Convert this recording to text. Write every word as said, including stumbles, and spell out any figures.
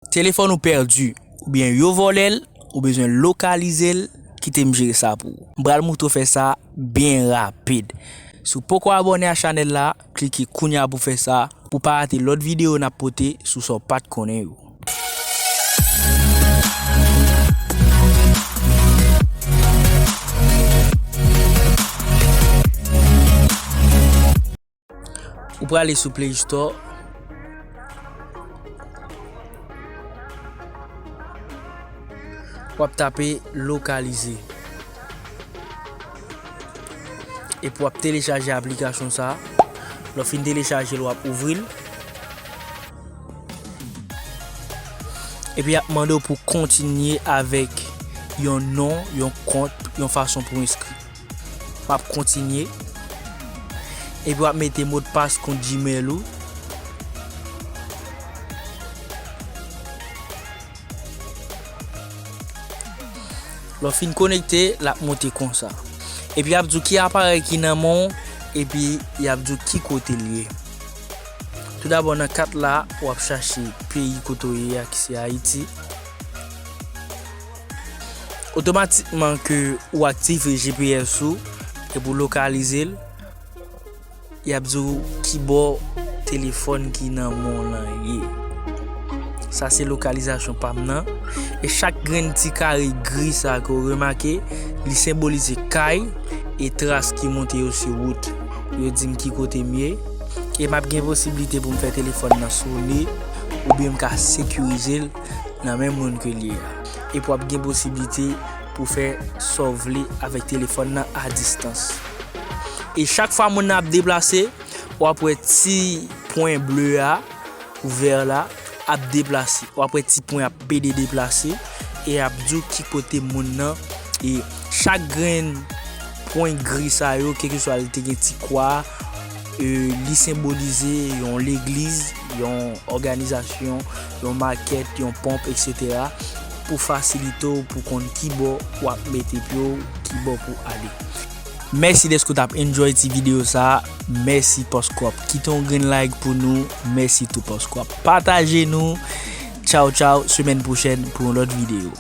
Telefòn ou pèdi, oubyen yo vòlè l, ou bezwen lokalize l, kite m jere sa pou ou. M pral moutre w fè sa byen rapid. Si w poko abòne a chanèl la, klike kounye a pou w fè sa, pou w pa rate lòt videyo n ap pote sou sa w pa t konnen yo. Ou prale sou Play Store. W ap tape lokalize. Epi w ap telechaje aplikasyon sa. Lè w fin telechaje l, w ap ouvri l. Epi y ap mande w pou kontinye avèk yon non, yon kont, yon fason pou enskri. W ap kontinye. Epi w ap mete modpas kont Gmail ou. Lè w fin konekte, l ap monte konsa. Epi y ap di w ki aparèy ki nan men w, epi y ap di w ki kote l ye. Toudabò, nan kat la, w ap chache peyi kote w ye a, ki se Ayiti. Otomatikman ke ou aktive G P S ou, epi w lokalize l, y ap di w ki bò telefòn ki nan men w lan ye. Sa se lokalizasyon pa m nan. E chak grenn ti kare gri sa ke w remake, li senbolize kay, e tras ki monte yo se wout. Yo di m ki kote m ye. E m ap gen posiblite pou m fè telefòn nan sone, oubyen m ka sekirize l nan men moun ke l ye a. Epi w ap gen posiblite pou fè sa w vle avèk telefòn nan a distans. E chak fwa moun nan ap deplase, w ap wè ti pwen ble a, ou vè la, ap deplase. W ap wè ti pwen ap pede deplase e ap di w ki kote moun nan. E chak grenn pwen gri sa yo, kèlkeswa li te gen ti kwa, e, li senbolize yon legliz, yon òganizasyon, yon makèt, yon ponp, etsetera, pou fasilite w pou konn ki bò w ap mete pye w, ki bò pou w ale. Mèsi dèske w t ap enjoy ti videyo sa a. Mèsi paske w ap kite yon grenn like pou nou. Mèsi tou paske w ap pataje nou. Tchaw, tchaw. Semèn pwochèn pou yon lòt videyo.